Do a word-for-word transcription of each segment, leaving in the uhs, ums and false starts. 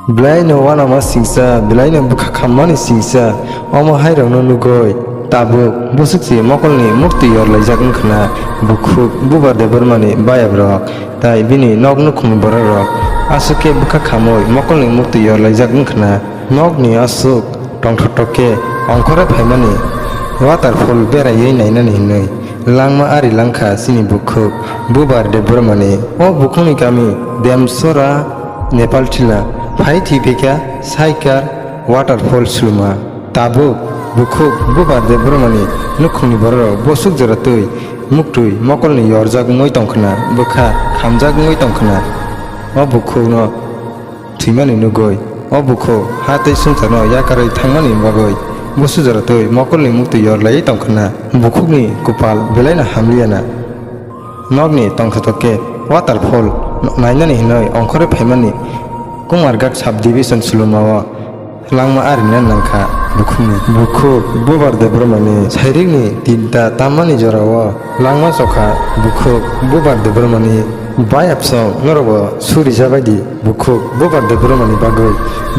Belaino uanama singcha, belaino bwkha khammani singcha, omo hairokno nugwi tabuk bwswk se mokolni mukti yorlaijak wngkhwna bukhuk Bubar Debbarmani bayabrok tai bini nok nukhungni bororok aswk khe bwkha khamwi mokolni mukti yorlaijak wngkhwna. Nokni aswk tongthokthok khe ongkhorwi phaimani waterfall beraiwi nainani hinwi langma ari langkha chini bukhuk Bubar Debbarmani. O bukhukni kami Demsora, Nepal thila phai thwi phaikha Saikar waterfall sluma. Tabuk bukhuk Bubar Debbarmani nukhungni bororok bosuk jora twi muktwi mokolni yorjak wngwi tongkhwna, bwkha khamjak wngwi tongkhwna. O bukhukno thwimani nugwi o bukhuk ha tei swngcharno yakarwi thangmani bagwi bosuk jora twi mokolni muktwi yorlaiwi tongkhwna. Bukhukni kupal belaino hamliyana. Nokni tongthokthok khe waterfall nainani hinwi ongkhorwi phaimani Kumarghat subdivision slumao langma arina nangkha bukhukni. Bukhuk Bubar Debbarmani sairikni tinta tammani jorao langma chokha bukhuk Bubar Debbarmani bayapsong norokbo suri jabaidi bukhuk Bubar Debbarmani bagwi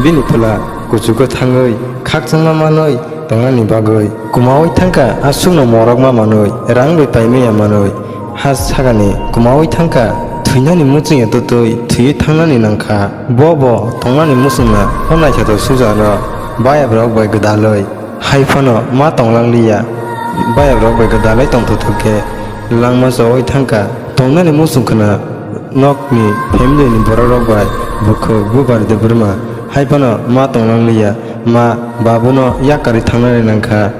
bini phola kuchugo thangwi khakchangma manwi tongnani bagwi kumaui thangkha, aswkno morokma manwi rang bai paimaya manwi ha sagani kumaui thangkha, thwinani muchungya twtwi thwiwi thangnani nangkha, bo bo tongnani muchungna o naithotok sujarok bayabrok bai gwdalwi. Hai phano ma tonglangliya, bayabrok bai gwdalwi tongthokthok khe langma chowui thangkha. Tongnani muchung khwna nokni family ni bororok bai bukhuk Bubar Debbarma hai phano ma tonglangliya, ma babuno yakarwi thangnani nangkha.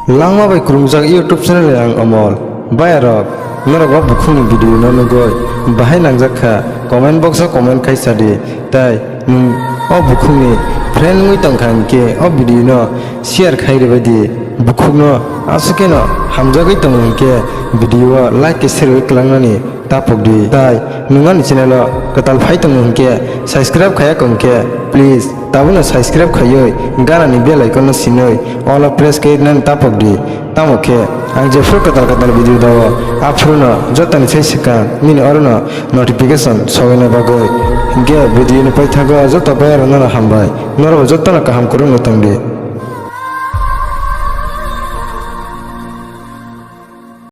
Langma bai kwrwngjak YouTube channel ni ang Omol. Bayarok, norok o bukhukni video no nugwi bahai nangjak kha, comment box o comment khai sa di. Tai nwng o bukhukni friend wngwi tong kha hinkhe o video no share khai rwbai di. Bukhukno aswk kheno hamjagwi tongo hinkhe video o like khe share rwui kwlangnani tapok di. Tai nwng ani channel o kwtal phai tongo hinkhe subscribe khaiya kho hinkhe please tabukno subscribe khaiwi ganani bell icon no sinwi all o press khe nani tapok di. Tamo khe ang jephru kwtal kwtal video dao aphuru no jotoni sai swkang nini oro no notification sogwina bagwi. Hinkhe video ni paithago joto bayarok no hambai, norok jotono kaham kwrwngno tong di.